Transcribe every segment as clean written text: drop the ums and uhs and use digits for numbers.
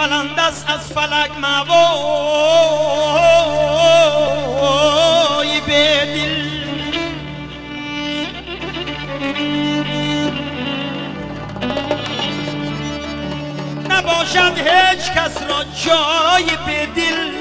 بلند است از فلک موای به دل. نباشد هیچ کس را جای به دل.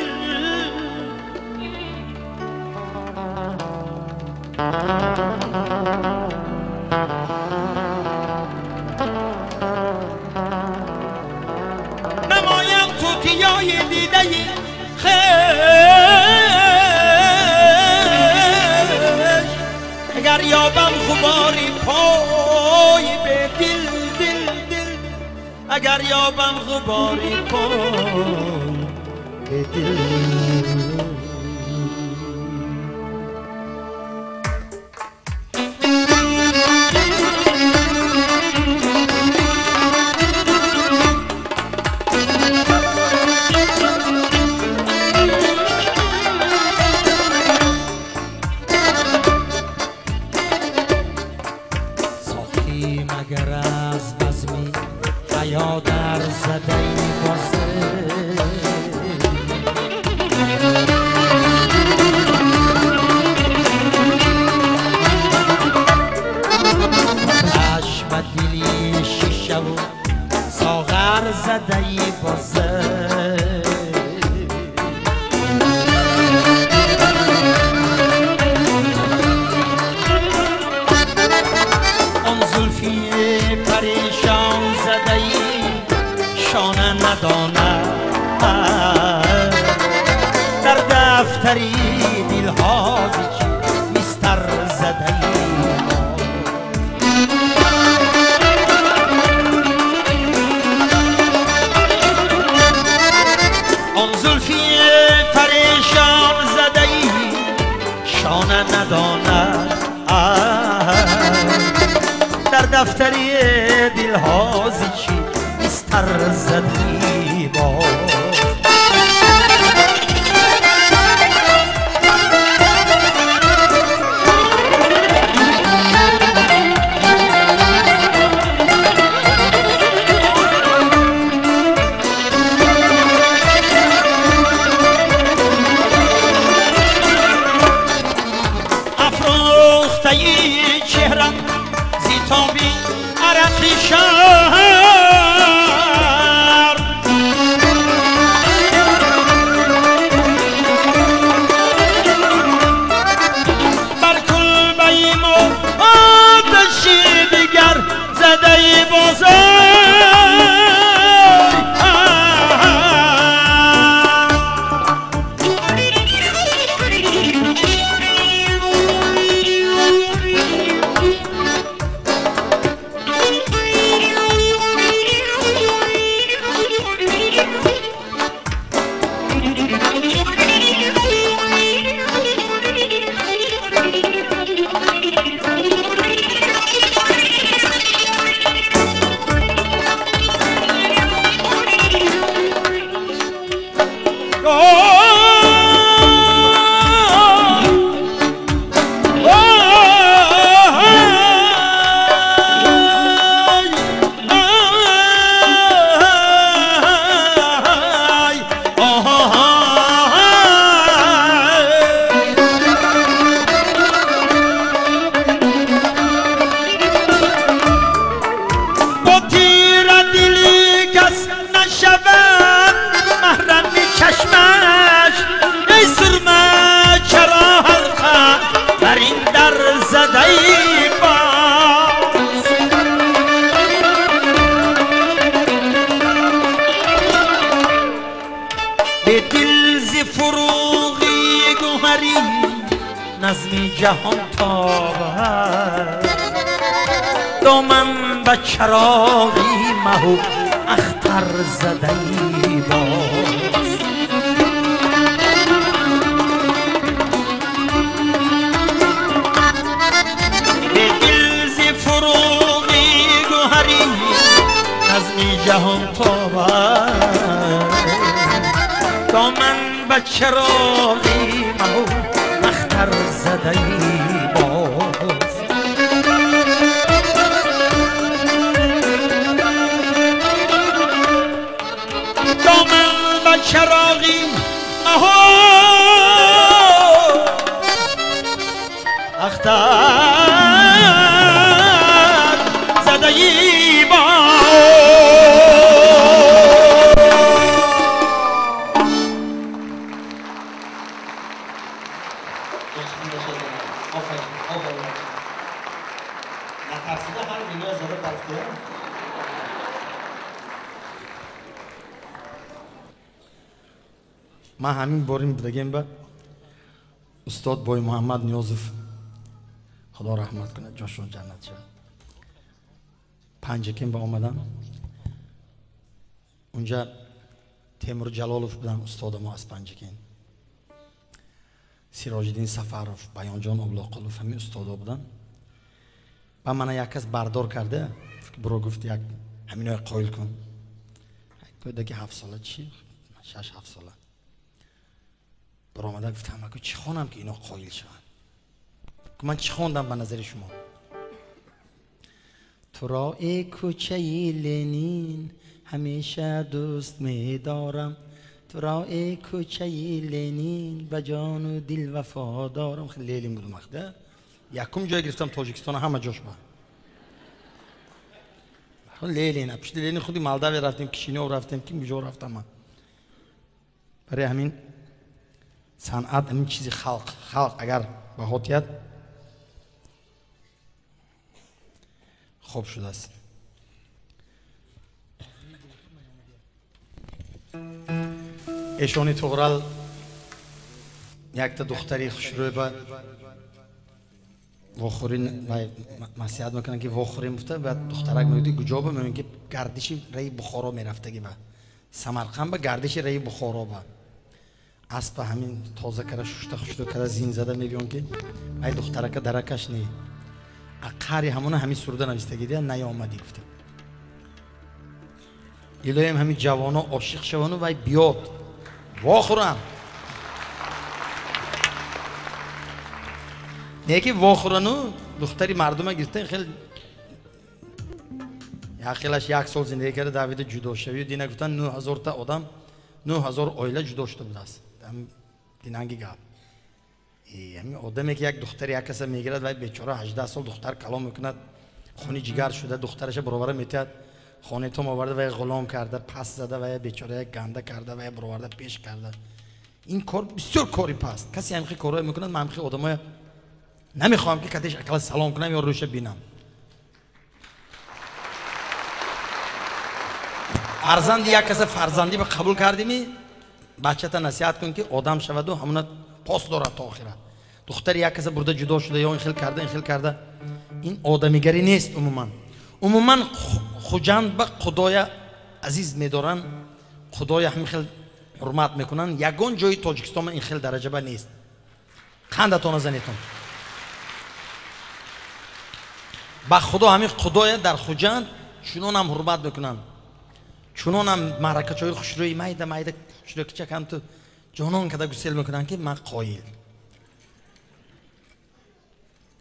نمایم توتیای دیده خویش، اگر یابم غباری پای به دل دل دل، اگر یابم غباری پای به دل. مگر از بزمی حیا در زده بازه، چشم دلی شیشه و ساغر زده بازه. پریشان زده ای شانه نداند، در دفتری دلها چی میستر زده ای. آن زلفی پریشان زده ای شانه نداند، در دفتری دلها ز چی مستر زدی باز. افروخته چهرم زیتابی عرقی شهر، بر کلبه ما آتشی دیگر زده بازه. به دل ز فروغی گوهری نظم جهان تابد، دامن به چراغی مه و اختر زده باز. به دل ز فروغی گوهری نظم جهان تابد، دامن به چراغی مه و اختر زده باز. оташ задаи мо. Ман ҳамин борим будагем ба устод Бой Муҳаммад Ниёзов, Худо раҳмат кунад, ҷошон ҷаннат шавад. Панҷакем ба омадам, унҷа Темур Ҷалолов будам, устода мо аз Панҷакен, Сироҷиддин Сафаров, Баёнҷон Облоқулов, ҳамин устодо будам. Ба мана як кас бардор карда, биро гуфт, як ҳаминоя қоил кун. Кӯдаки 7 сола, чи 6-7 сола баромада гуфтам, аку чӣ хонам ки ино қоил шаванд? Ман чӣ хондам ба назари шумо? Туро эй кӯчаи Ленин ҳамеша дӯст медорам, туро эй кӯчаи Ленин ба ҷону дил вафо дорам. Ленин будум вақта якум ҷой гирифтам Тоҷикистона, ҳама ҷош ба Ленин. Пушти Ленин худи Молдавия рафтем, Кишинёв рафтем, ким куҷо рафтам ман. Барои ҳамин санъат ҳамин чизи халқ, халқ агар баҳо диҳад хоб шудааст. Эшони Туғрал якта духтари хушрӯй ба вохӯрӣ маслиҳат мекунанд ки вохӯрӣ муфта, баъд духтарак мегӯяд куҷо ба, мегӯяд ки гардиши раи Бухоро мерафтагӣ ба Самарқанд, ба гардиши раи Бухоро ба аспа ҳамин тоза кара шушта хушрӯ кара зин зада мебиён ки ай духтарака даракаш не, аққари ҳамона ҳамин суруда навистагӣ дия наёмадӣ гуфта. Илоҳим ҳамин ҷавоно ошиқ шавану вай биёд вохӯранд. Не ки вохӯрану духтари мардума гирифта хел як хелаш як сол зиндагӣ карда давида ҷудо шавию дина гуфтан 9000 та одам, 9000 оила ҷудо шуда будааст. Динанги гап. Ҳамин одаме ки як духтари як каса мегирад, вай бечора 18 сол духтар калом мекунад, хони ҷигар шуда духтараша баровара метиҳад, хонаи том оварда вай ғулом карда, пас зада вай бечора як ганда карда, вай бароварда пеш карда. Ин кор бисёр кори паст. Касе ҳамхи корҳое мекунад, ман ҳамхи одамоя намехоҳам ки катеш ақала салом кунам ё рӯша бинам. Фарзанди як каса фарзандӣ ба қабул кардими, бачата насиҳат кун ки одам шаваду ҳамона пос дорад то охират. Духтари як каса бурда ҷудо шуда ё ин хел карда, ин хел карда, ин одамигарӣ нест умуман. Умуман Хуҷанд ба Худоя азиз медоранд, Худоя ҳамин хел ҳурмат мекунанд. Ягон ҷои Тоҷикистон ин хел дараҷаба нест. Қандатона занетон. Ба Худо ҳамин Худоя дар Хуҷанд чунонам ҳурмат мекунанд, чунонам маъракачои хушрӯи майда майда хушрӯкичакам ту ҷонон када гусел мекунанд ки ман қоил.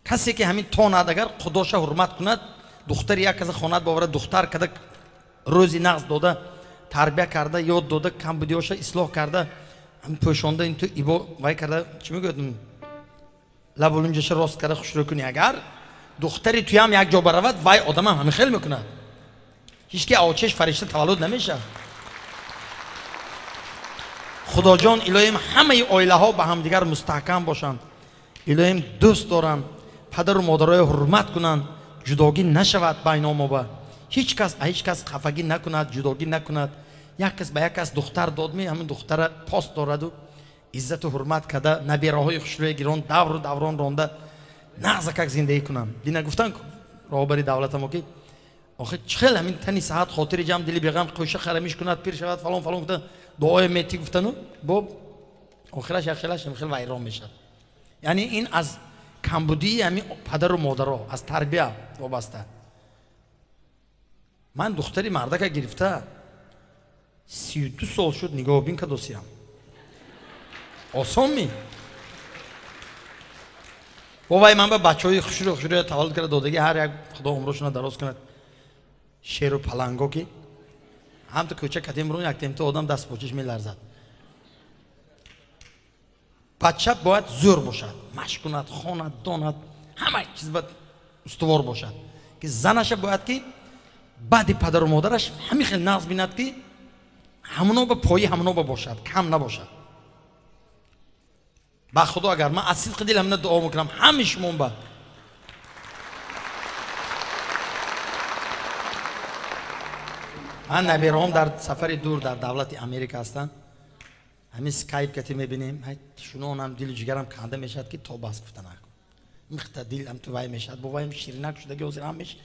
Касе ки ҳамин тонад агар Худоша ҳурмат кунад, духтари як каса хонат боварад, духтар када рӯзи нағз дода, тарбия карда, ёд дода, камбудиёша ислоҳ карда, ҳамин пӯшонда ин ту ибо вай карда, чӣ мегӯяд, лабулунҷаша рост карда хушрӯ кунӣ, агар духтари туям як ҷо баравад, вай одамам ҳамин хел мекунад. Ҳеч ки очеш фаришта таваллуд намешавад. Худоҷон илоҳим ҳамаи оилаҳо ба ҳамдигар мустаҳкам бошанд, илоҳим дӯст доранд, падару модароя ҳурмат кунанд, ҷудогӣ нашавад байномоба. Ҳеч кас ҳеч кас хафагӣ накунад, ҷудогӣ накунад. Як кас ба як кас духтар додми, ҳамин духтара пос дораду иззату ҳурмат карда, набираҳои хушрӯя гирон, давру даврон ронда нағзакак зиндагӣ кунанд. Дина гуфтан роҳбари давлатамо ки охир чӣ хел ҳамин тани саҳат, хотири ҷамъ, дили беғам, қӯша харамиш кунад, пир шавад, фалон фалон гуфта дуоя метӣ гуфтану бо охираш як хелаш ҳамин хел вайрон мешавад. Яъне ин аз камбудии ҳамин падару модаро, аз тарбия вобаста. Ман духтари мардака гирифта 32 сол шуд нигоҳубин кадосиям. Осон ми? Бо вай ман ба бачаҳои хушрӯ хушрӯя таваллуд карда додагӣ, ҳар як Худо умрошона дароз кунад, шеру паланго ки ҳамту кӯча катем рун як темто одам даст почиш меларзад. Бача бояд зӯр бошад, машқ кунад, хонад, донад. ҳама чиз ба устувор бошад, ки занаша бояд ки баъди падару модараш ҳамин хел нағз бинад, ки ҳамоно ба пои ҳамоно ба бошад, кам набошад. Ба худо агар ман аз сидқи дил ҳамина дуо мекунам ҳами шумо ба ман набераҳом дар сафари дур дар давлати Америка ҳастанд, ҳамин скайп кати мебинем, шунонам дилу ҷигарам канда мешавад, ки то бас гуфта накун, михта дилам ту вай мешавад, бобоям ширинак шудаги ҳозир ҳамеш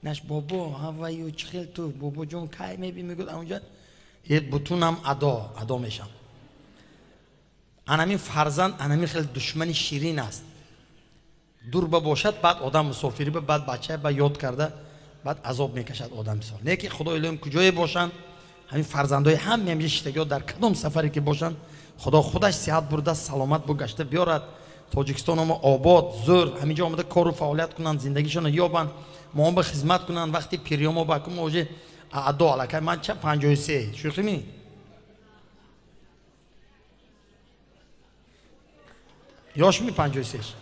наш бобо ҳаваю чӣ хел ту бобоҷон кай меби мегӯяд, онҷа бутунам адо адо мешам. Анамин фарзанд анамин хел душмани ширин аст, дур ба бошад, баъд одам мусофирӣ ба баъд бача ба ёд карда баъд азоб мекашад одам мисол. Не ки худо илоҳим куҷое бошанд, ҳамин фарзандои ҳами ҳамҷа шиштагиҳо дар кадом сафаре ки бошанд, худо худаш сиҳат бурда саломат бугашта биёрад, Тоҷикистон ома обод зӯр, ҳаминҷо омада кору фаъолият кунанд, зиндагишонро ёбанд, мо ба хизмат кунанд. Вақти пириёмо ба ку мо уже адо аллакай ман ча 53 шӯхӣ ми ёшми 53.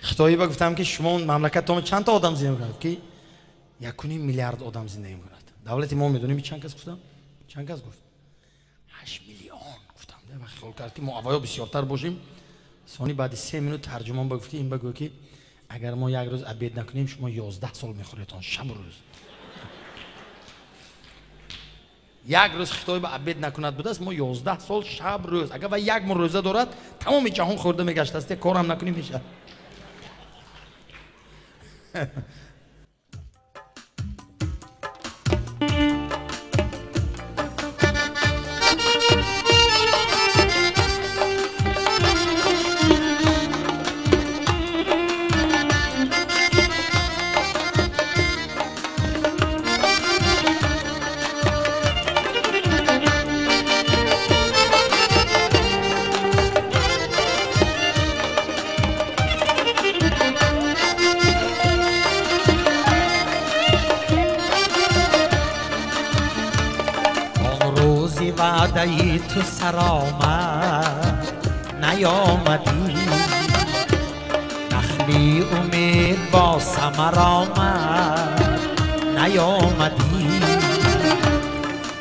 Хитоӣ ба гуфтам ки шумо мамлакаттон чанд та одам зиндагӣ мекунад, ки 1.5 миллиард одам зиндагӣ мекунад. Давлати мо медонем чанд кас гуфтам? Чанд кас гуфт? 8 миллион гуфтам. Ва хиёл кард ки мо аввало бисёртар бошем. Сони баъди 3 минут тарҷумон ба гуфт ки ин ба гӯ ки агар мо як рӯз обед накунем, шумо 11 сол мехӯредтон шабу рӯз. Як рӯз Хитой ба обед накунад будааст, мо 11 сол шаб рӯз. Агар ва як моҳ рӯза дорад, тамоми ҷаҳон хӯрда мегаштааст, корам накунем мешавад. وعده تو سر آمد نیامدی، نخلی امید با ثمر آمد نیامدی،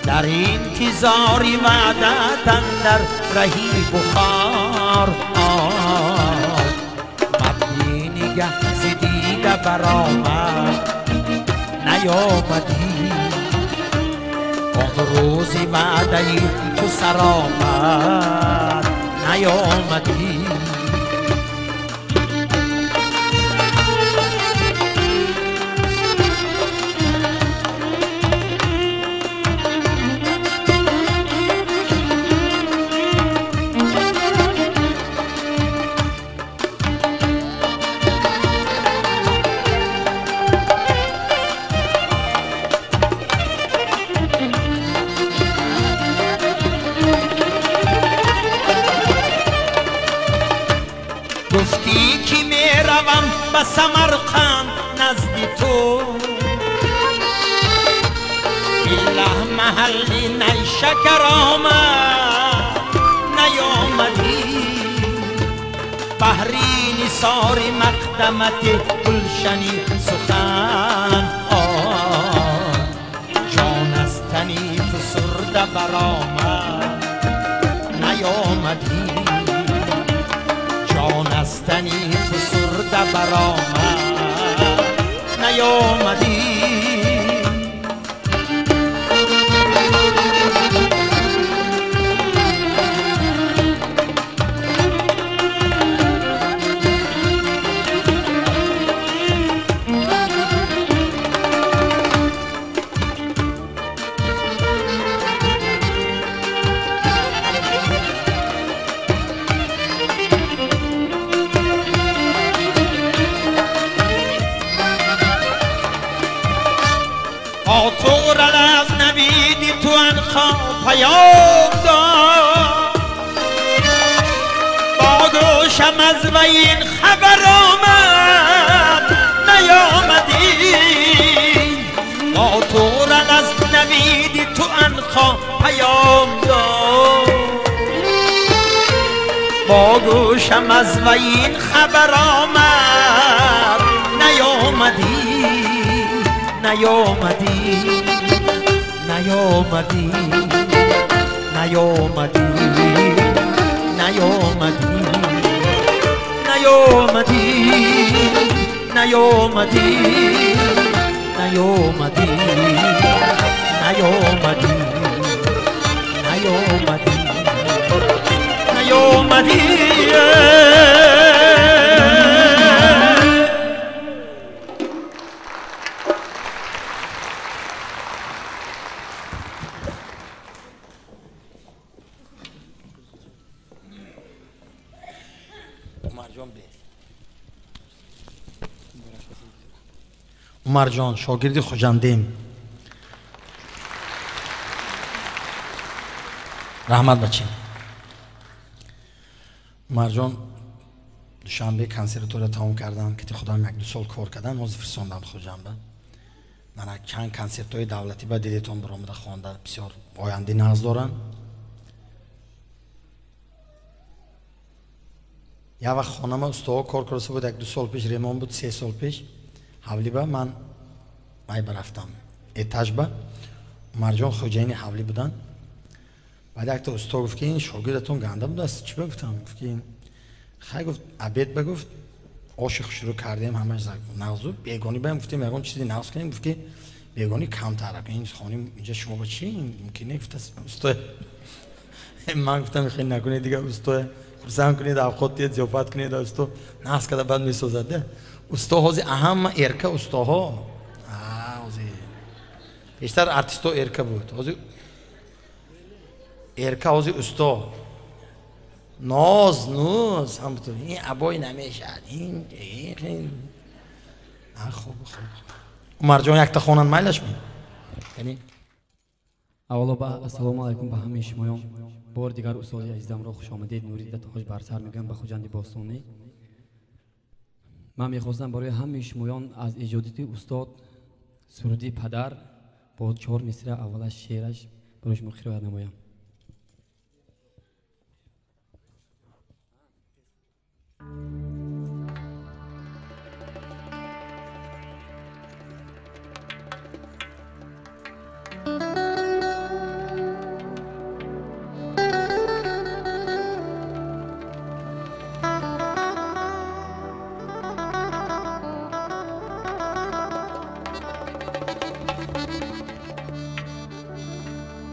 در انتظاری وعده اندر رهی بخار مدی نگه ز دیده برآمد نیامدی، آن روزی وعده تو سر آمد نیامدی. گفتی که میروم به سمرقند نزد تو، بالله محل نیشکر آمد نیامدی، بحری نثار مقدمت گلشنی سخن جان از تنی فسرده برآمد نیامدی، جان از تنی فسرده برآمد نیامدی. از نویدی تو انخا پیام داد، با گوشم از وی این خبر آمد نیامدی، با تورل از نویدی تو انخا پیام داد، با گوشم از وی این خبر آمد نیامدی نیامدی نیامدی نیامدی نیامدی نیامدی نیامدی نیامدی نیامدی نیامدی نیامدی. Умарҷон шогирди Хуҷандем. Раҳмат бачем. Умарҷон Душанбе консерватория тамом кардам, ки худам як ду сол кор кардам, ҳозир фирсондам Хуҷанба. Мана чанд консертҳои давлатӣ ба дилетон баромада хонда, бисёр ояндаи нағз доранд. Як вақт хонама устоҳо кор карда буд, як ду сол пеш ремон буд, се сол пеш. Ҳавлиба ман май барафтам этажба Умарҷон хоҷаини ҳавлӣ буданд. Баъд якта усто гуфт ки ин шогирдатон ганда будааст. Чӣ гуфтам? Гуфт ки ин хай гуфт обед ба гуфт оши хушрӯ кардем ҳамаш нағзу бегонӣ баем гуфтем ягон чизи нағз кунем. Гуфт ки бегонӣ камтар ин хоним инҷа шумо ба чӣ мумкин не гуфтааст усто. Ман гуфтам хеле накунед дига усто хурсанд кунед авқот диҳед зиёфат кунед усто нағз карда баъд месозад. Усто ҳози аҳама эрка устоҳо. Ҳози бештар артистҳо эрка буд. Ҳози эрка ҳози усто. Ноз нуз ҳамту ин абой намешад. Ин хуб хуб. Умарҷон якта хонанд майлашми? Яъне аввало ба ассалому алайкум ба ҳамаи шумоён. Бори дигар устоди азизамро хушомадед Нурида Тоҷ барсар мегӯям ба Хуҷанди бостонӣ. Ман мехостам барои ҳамаи шумоён аз эҷодияти устод суруди падар бо чор мисра аввалаш шеъраш барои шумо қироат намоям.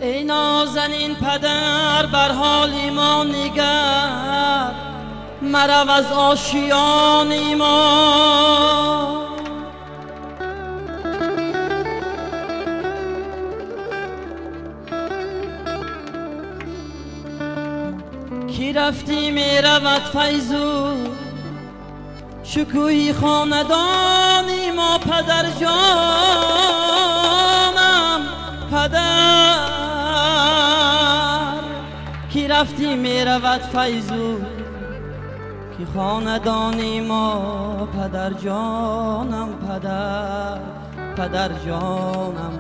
ای نازنین پدر بر حال ما نگر، مرو از آشیان ما. کی رفتی می رود فیض و شکوهی خاندانی ما. پدر جانم پدر، کی رفتی می رود فیض و کی خاندانی ما. پدر جانم پدر، پدر جانم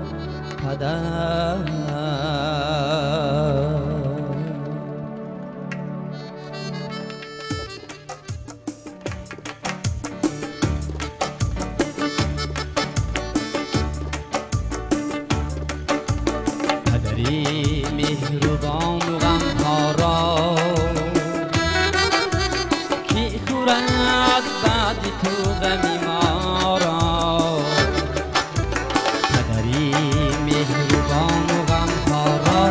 پدر. پدری مهربان و غمخوارا کی خورد بعد تو غمی ما را. پدری مهربان و غمخوارا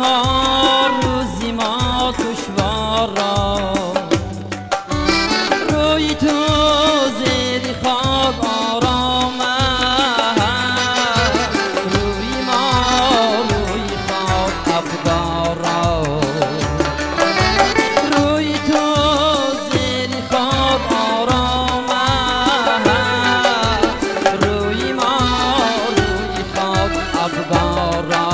мо рӯзи мо душвор ро рӯи ту зери хок ором аст рӯи мо рӯи хок афгор ро рӯи ту зери хок ором аст рӯи мо рӯи хок афгор ро.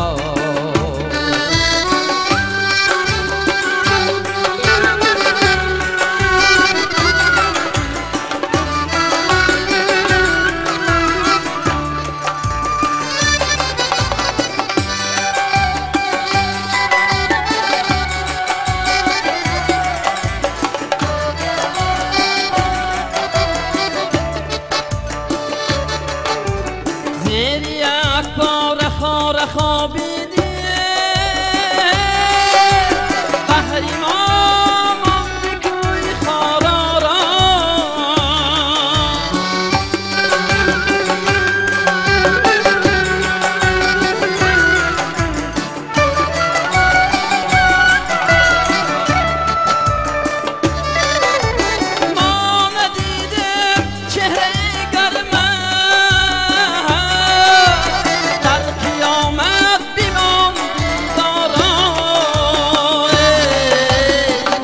زیر یک پاره خاره خوابیدی بهر ما ماندی کوی خارا را ما ندیدیم چهره گرمه در قیامت بیمان دیدارا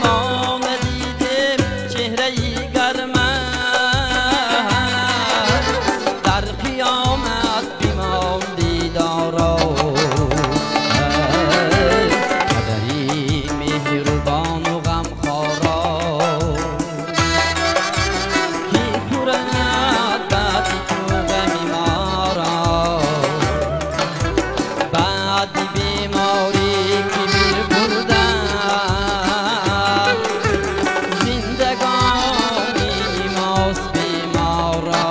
ما ندیدیم چهره گرمه در قیامت بیمان دیدارا پدری مهربان و غمخوارا کی خورد بعد تو غم ما را بعد بیماری که میر بردن زندگانی ماست بیمارا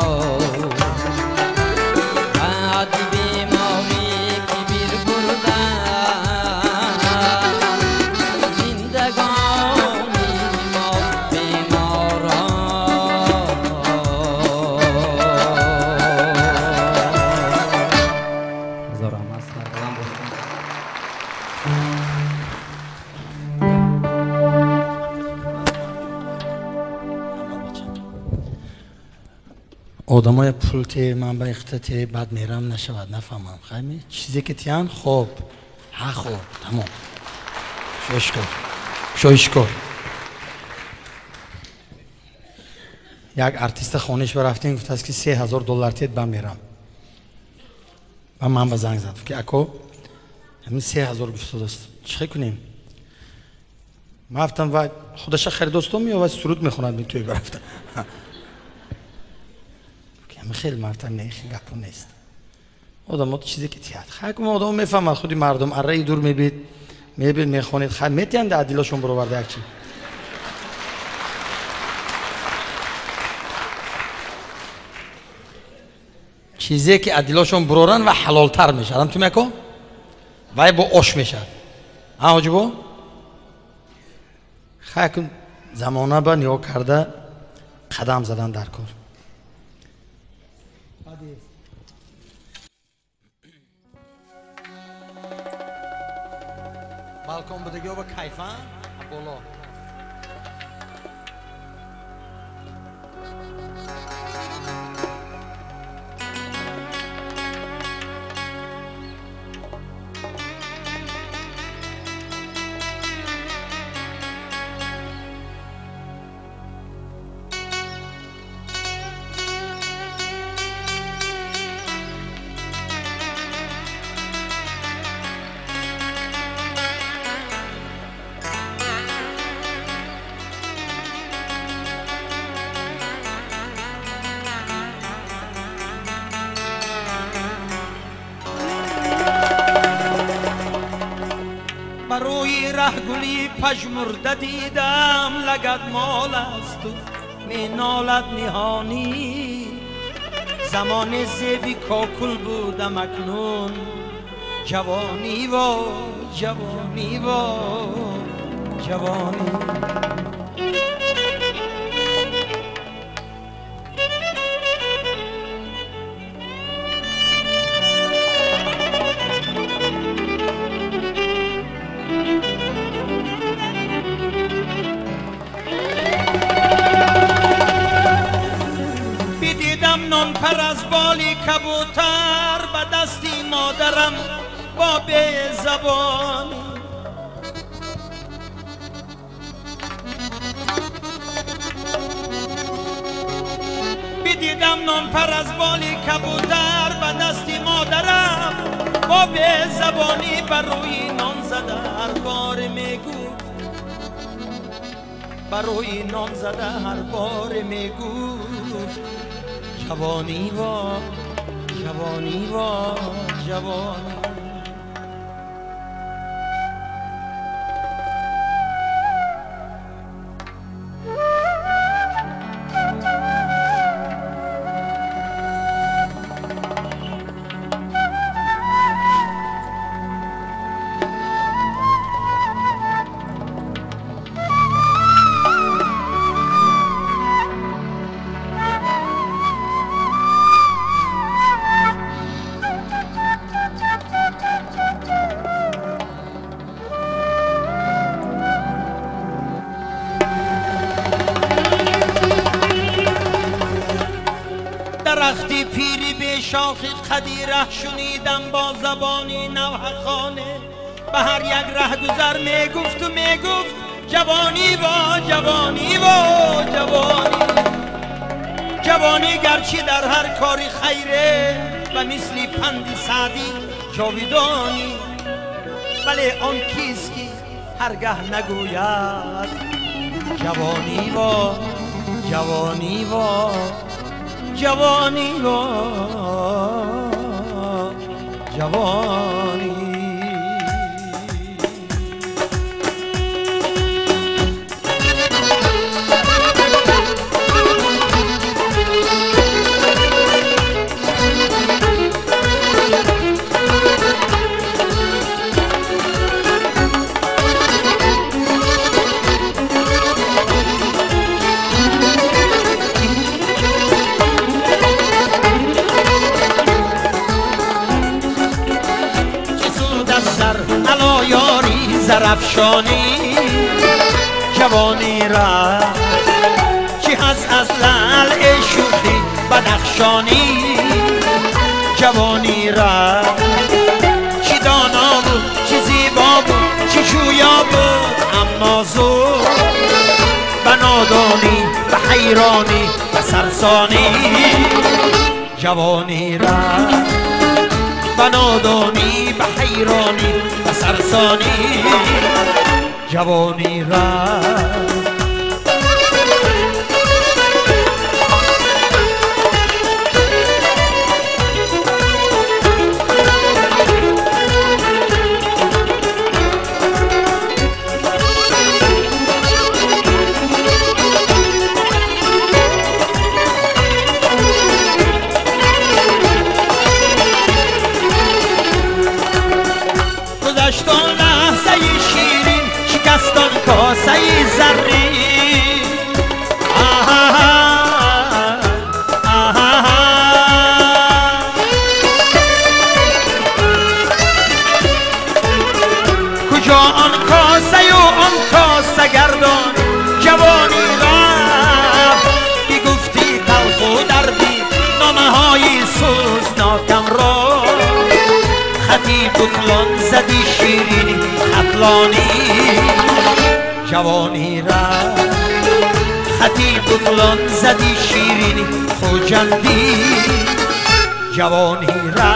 بعد بیماری که میر بردن زندگانی ماست بیمارا. هزار رحمت سربلند باشید. Одамоя пул те, ман ба ихта те, баъд мерам нашавад, нафаҳмам. Хайми чизе ки тиян хоб, ҳа хоб, тамом. Шоишкор. Шоишкор. Як артиста хониш барафтем, гуфтааст ки $3000 тед ба мерам. Ба ман ба занг зад, ки ако ҳамин 3000 гуфтодааст. Чӣ кунем? Ман рафтам ва худаша харидостом ё ва суруд мехонад ми тӯй барафта. Хеле мартам не, хеле гапо нест. Одамо чизе ки тият. Хайкум одамо мефаҳмад худи мардум арраи дур мебид, мебид мехонед, хай метиҳанд адилошон бароварда як чи. Чизе ки адилошон буроранд ва ҳалолтар мешавад. Ту меко? Вай бо ош мешавад. А ҳоҷибо? Хайкум замона ба нигоҳ карда қадам задан дар кор. Балкон будагиҳо ба кайфан боло. Барои раҳгули пажмурда дидам лагат мол аст ту менолад ниҳонӣ замони зеби кокул будам акнун ҷавонӣ во ҷавонӣ во ҷавонӣ. безабонӣ. Бидидам нон пар аз боли кабутар ба дасти модарам, бо безабонӣ бар рӯи нон зада ҳар бор мегуфт, бар рӯи нон зада ҳар бор мегуфт ҷавонӣ ва ҷавонӣ ва ҷавонӣ. درختی پیری به شاخ قدیره شنیدم با زبانی نوحه به هر یک رهگذر میگفت و میگفت جوانی با جوانی با جوانی. جوانی گرچه در هر کاری خیره و مثل پند سعدی جاویدانی، ولی آن کیست که هرگه نگوید جوانی با جوانی با جوانی و جوانی. زرفشانی جوانی را چی هست از لعل شوخی بدخشانی، جوانی را چی دانا بود چی زیبا بود چی جویا بود، اما زود به نادانی به حیرانی به سرسانی. جوانی را به نادانی به حیرانی به سرسانی، جوانی را. گذشت آن لحظه شیرین، شکست آن کاسه زرین. کجا آن کاسه و آن کاسه گردان جوانی رفت، بگفتی تلخ و دردی نامه های سوزناکم را، خطی بطلان زدی شیرینی خطلانی. جوانی را خطی بطلان زدی شیرینی خوجندی، جوانی را.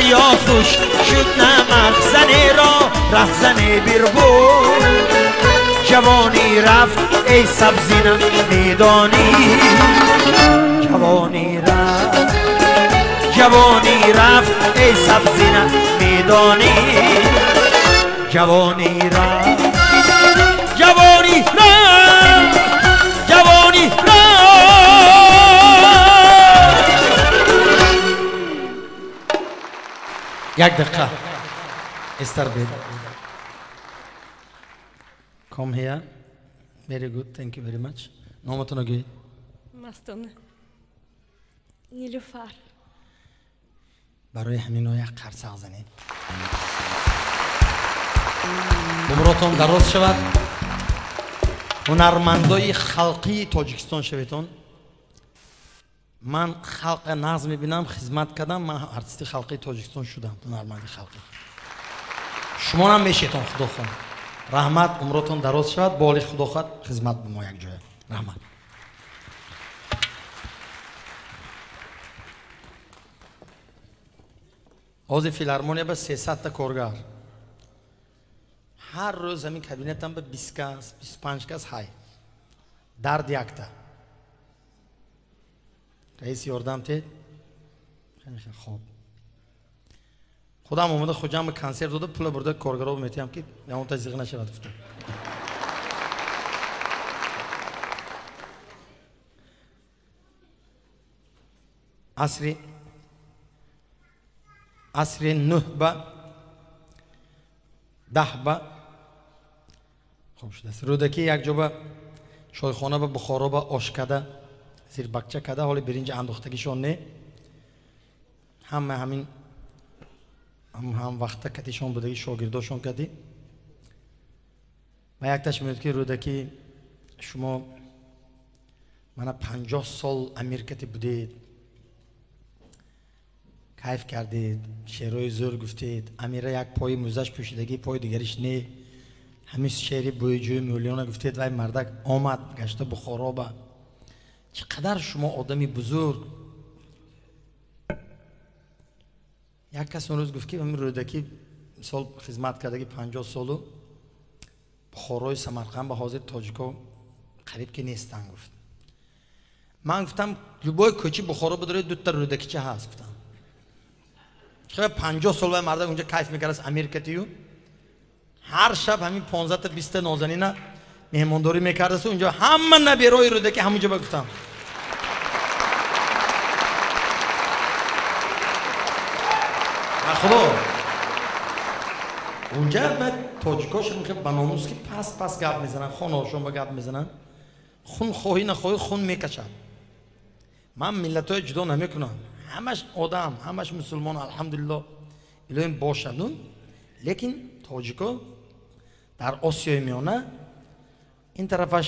Дарё хушк шуд на махзане ро раҳзане бирбуд. Ҷавонӣ рафт эй сабзина медонӣ, ҷавонӣ рафт, ҷавонӣ рафт эй сабзина медонӣ, ҷавонӣ рафт, ҷавонӣ рафт, ҷавонӣ рафт. Як дақиқа Эстер бед. Come here. Very good. Thank you very much. Номатонро гӯед. Мастона. Нилуфар. Барои ҳамино як қарсақ занед. Умротон дароз шавад. Ҳунармандои халқии Тоҷикистон шаветон. Ман халқа нағз мебинам, хизмат кардам, ман артисти халқии Тоҷикистон шудам, ҳунарманди халқӣ. Шумонам мешетон, худо хоҳад. Раҳмат, умротон дароз шавад, боли худо хоҳад хизмат ба мо якҷоя. Раҳмат. Ҳозир филармония ба 300 та коргар. Ҳар рӯз ҳамин кабинетам ба 20 кас, 25 кас ҳай. Дард якта. Раис ёрдам тед. Хоб. Худам омада Хуҷанд ба консерт дода, пула бурда коргаро метиҳам ки ягонта зиғ нашавад гуфта. Асри 9 ба 10 ба хоб шудааст. Рӯдакӣ якҷо ба чойхона ба Бухоро ба ош када, зирбакча када, ҳоли биринҷи андохтагишон не. Ҳама ҳамин ҳам вақта катишон будаги шогирдошон кади. Ва якташ мегӯяд ки Рӯдакӣ, шумо мана 50 сол амир кати будед, кайф кардед, шеърҳои зӯр гуфтед, амира як пои мӯзаш пӯшидагӣ, пои дигариш не, ҳамин шеъри бӯйҷӯи мӯлиёна гуфтед, вай мардак омад гашта Бухоро ба. Чӣ қадар шумо одами бузург. Як кас он рӯз гуфт ки ҳамин Рӯдакӣ мисол хизмат кардаги 50 солу Бухорои Самарқанд ба ҳозир тоҷико қариб ки нестанд гуфт. Ман гуфтам любой кӯчи Бухоро бидоред дута Рӯдакича ҳаст гуфтам. Чӣ 50 сол вай мардак унҷа кайф мекардааст амир катию. Ҳар шаб ҳамин 15 та 20 та нозанина меҳмондорӣ мекардааст, унҷа ҳама наберои Рӯдакӣ ҳамунҷа ба гуфтам. Худо унҷа ба тоҷикош ба номус ки пас пас гап мезананд, хоношон ба гап мезананд, хун хоҳӣ нахоҳӣ хун мекашад. Ман миллатҳои ҷудо намекунам, ҳамаш одам, ҳамаш мусулмон, алҳамдулилло, илоҳим бошаду, лекин тоҷико дар Осиёи Миёна ин тарафаш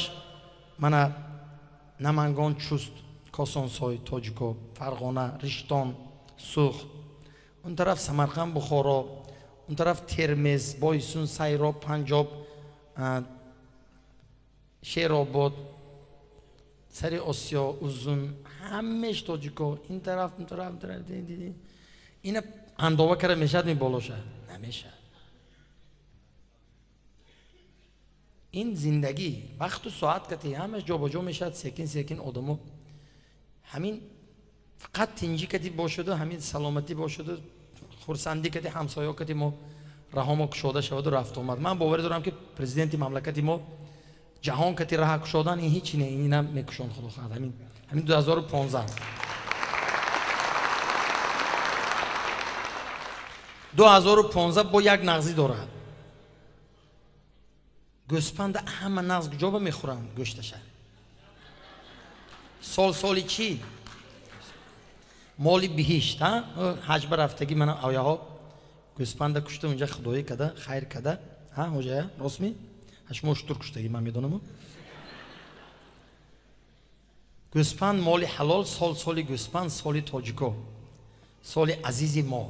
мана Намангон, Чуст, Косонсой, тоҷико, Фарғона, Риштон, Суғд, он тараф Самарқанд, Бухоро, он тараф Термез, Бойсун, Сайроб, Панҷоб, Шеробод, сари Осиё, Узун, ҳамеш тоҷико, ин тараф, он тараф, он тараф, ина андова кара мешад ми болоша? Намешад. Ин зиндагӣ вақту соат кати ҳамаш ҷобаҷо мешавад, секин секин одамо ҳамин фақат тинҷӣ кати бошаду, ҳамин саломатӣ бошаду, хурсандӣ кати ҳамсоё кати мо раҳомо кушода шаваду рафту омад. Ман боварӣ дорам ки президенти мамлакати мо ҷаҳон кати раҳа кушодан ин ҳичи не, инам мекушонд худо хоҳад. Ҳамин 2015 2015 бо як нағзӣ дорад. Гӯспанда ҳама нағз куҷо ба мехӯранд гӯшташа? Сол соли чӣ? Моли биҳишт, ҳа? Ҳаҷ ба рафтагӣ мана ояҳо гӯспанда кушта унҷа худоӣ када, хайр када, ҳа ҳоҷая, ростми? Шумо шутур куштагӣ ман медонаму. Гӯспанд моли ҳалол, сол соли гӯспанд, соли тоҷико, соли азизи мо,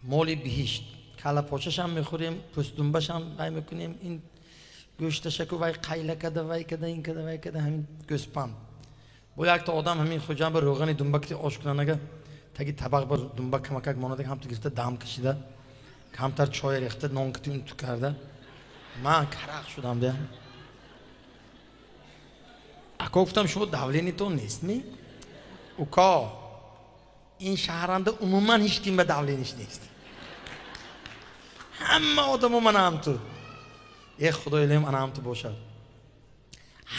моли биҳишт. Калапочашам мехӯрем, пӯстдумбашам вай мекунем, ин гӯшташаку вай қайла када, вай када, ин када, вай када, ҳамин гӯспанд. Бо якта одам ҳамин Хуҷанд ба рӯғани думбакти ош кунанага таги табақ ба думба камакак монада ҳамту гирифта дам кашида камтар чой рехта нон кити унту карда. Ман карақ шудам да. Ако гуфтам шумо давлениятон нестми? Уко ин шаҳранда умуман ҳеҷ ким ба давлениш нест. Ҳама одамо мана ҳамту. Э худо илоҳим ана ҳамту бошад.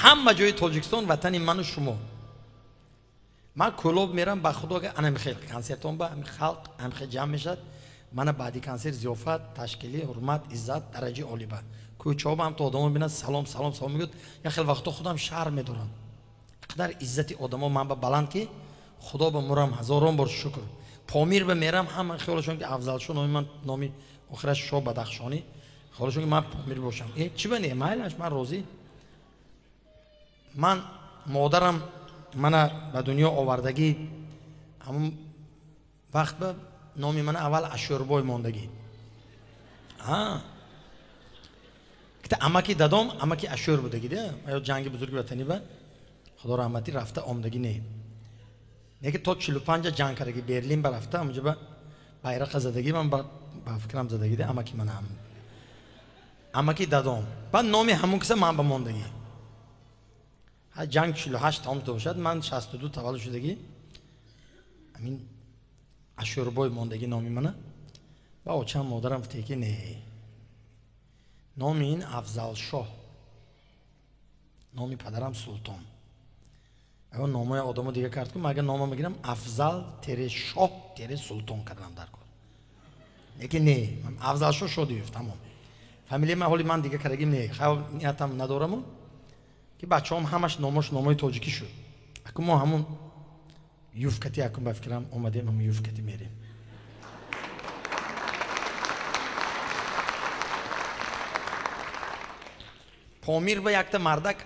Ҳама ҷои Тоҷикистон ватани ману шумо. Ман Кӯлоб мерам ба худо ана михел консертон ба ҳами халқ ҳамихел ҷамъ мешад. Мана баъди консерт зиёфат, ташкилӣ, ҳурмат, иззат, дараҷаи олӣ ба. Кӯчаҳо ба ҳамто одамо бинад салом, салом, салом мегӯяд. Як хел вақто худам шарм медорам. Қадар иззати одамо ман ба баланд ки худо ба мурам ҳазорон бор шукр. Помир ба мерам ҳама хиёлашон ки Афзалшо номи ман номи охираш Шоҳ Бадахшонӣ хиёлашон ки ман Помир бошам. Э чӣ ба не майлаш ман розӣ. Ман модарам мана ба дунё овардагӣ ҳамон вақт ба номи мана аввал Ашӯрбой мондагӣ. Кита амаки дадом амаки Ашӯр будагӣ да ё ҷанги бузурги ватанӣ ба худо раҳматӣ рафта омдагӣ не. Неки то 45 ҷанг кардагӣ Берлин ба рафта ҳамонҷо ба байрақа задагӣ ман ба фикрам задагӣ да амаки мана амаки дадом. Баъд номи ҳамон киса ман ба мондагӣ. Ҷанг 48 тамом бошад, ман 62 таваллуд шудагӣ. Ҳамин Ашӯрбой мондагӣ номи мана. Ба очам модарам гуфте ки не. Номи ин Афзалшоҳ. Номи падарам Султон. Агар номои одамо дига кард ку, ман агар нома мегирам Афзал тере Шоҳ тере Султон кардам дар кор. Лекин не, Афзалшоҳ Шодиев тамом. Фамилияи ман ҳоли ман дига кардагим не, хаёл ниятам надораму ки бачаҳом ҳамаш номош номои тоҷикӣ шуд. Аку мо ҳамун юфкати аку ба фикрам омадем, ҳамун юфкати мерем. Помир ба якта мардак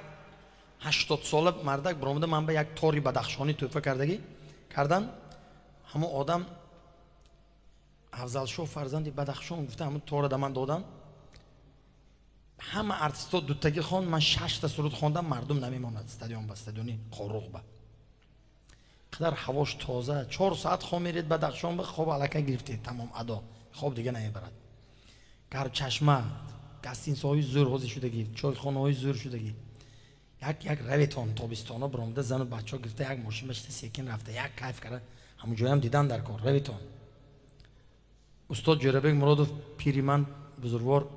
80 сола мардак баромада ман ба як тори бадахшонӣ тӯҳфа кардагӣ кардан. Ҳамон одам Афзалшоҳ фарзанди Бадахшон гуфта ҳамон тора да ман додам. Ҳама артистҳо дутагӣ хон, ман 6та суруд хондам, мардум намемонад стадион ба стадиони Қоруғ ба. Қадар ҳавош тоза, 4 соат хоб меред Бадахшон ба хоб аллакай гирифтед, тамом адо, хоб дига намебарад. Гарчашма, гастинсоҳои зӯр ҳозир шудагӣ, чойхонаҳои зӯр шудагӣ. Як як раветон тобистона баромада зану бачаҳо гирифта як мошин башта секин рафта, як кайф карда, ҳамон ҷоям дидан дар кор, раветон. Устод Ҷӯрабек Муродов пири ман бузургвор